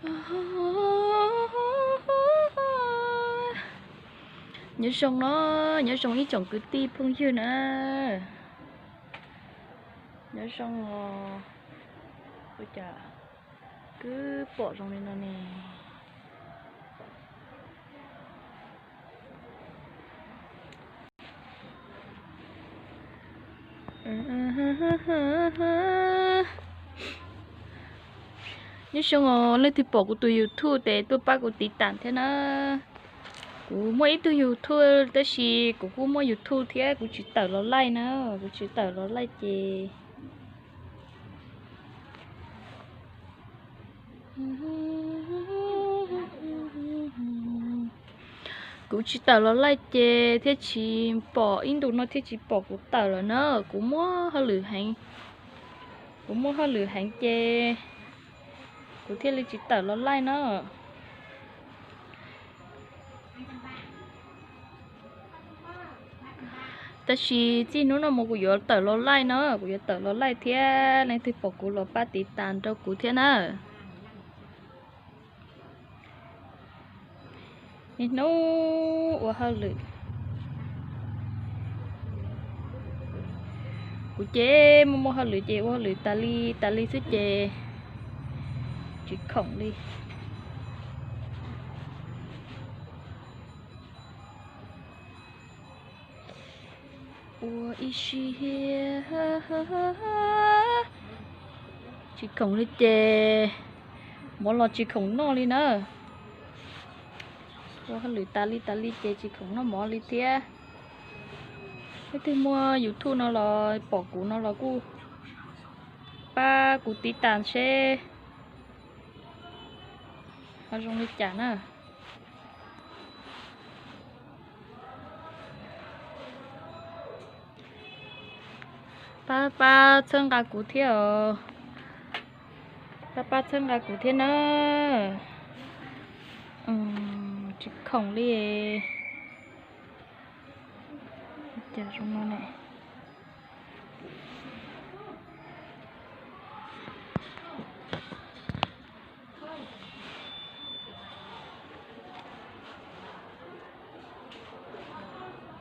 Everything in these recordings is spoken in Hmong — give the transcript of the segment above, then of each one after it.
Nyob zoo no, nyob zoo ib tsoom kwv tij phooj ywg na. Nyob zoo os. Ua cas kuj pom zoo li no ne. Nyob zoo os, leej twg pom kuv tus YouTube ces tuaj pab kuv tiv tas thiab na. Kuv muaj ib tug YouTube tab sis kuv kuj muaj YouTube thiab kuv tsis tawm los laij na, kuv tsis tawm los laij ces kuv tsis tawm los laij ces thiaj tsis pom, ib ntus no thiaj tsis pom kuv tawm lawm na. Kuv muaj hauj lwm heev, kuv muaj hauj lwm heev ces kuv thiaj li tsis tawm los laij na. Tab sis txij hnub no mus kuv yuav tawm los laij na, kuv yuav tawm los laij thiab, leej twg pom kuv los pab tiv tas rau kuv thiab na. Niaj hnub ua hauj lwm, kuv ces muaj muaj hauj lwm ces ua hauj lwm tas li tas li xwb ces tsis khoom li. Ua ib siab tsis khoom li ces mov los tsis khoom noj li na. Ua hauj lwm tas li tas li ces tsis khoom noj mov li thiab. Leej twg muaj YouTube no los pom kuv no los kuj pab kuv tiv tas seb ho zoo li cas na. Pab pab txhawb nqa kuv thiab os. Pab pab txhawb nqa kuv thiab na. Tsis khoom li. Cas zoo no ne.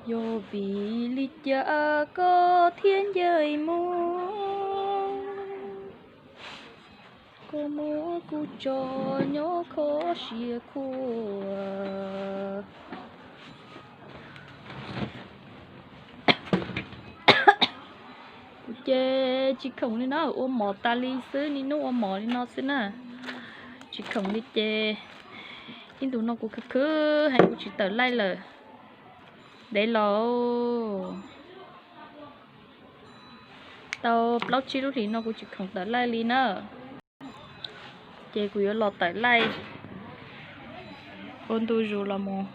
Yog vim li cas koj thiaj ncaim mus, koj muab kuv tso nyob kho siav khuav. Kuv ces tsis khoom li na, ua mov tas li xwb, niaj hnub ua mov li no xwb na. Tsis khoom li ces ib ntus no kuv khwv khwv heev kuv tsis tawm laij lawm. Ntev los tau plaub tsib lub hlis no kuv tsis khoom tawm laij li na. Ces kuv yuav los tawm laij ua ntu zus los mus.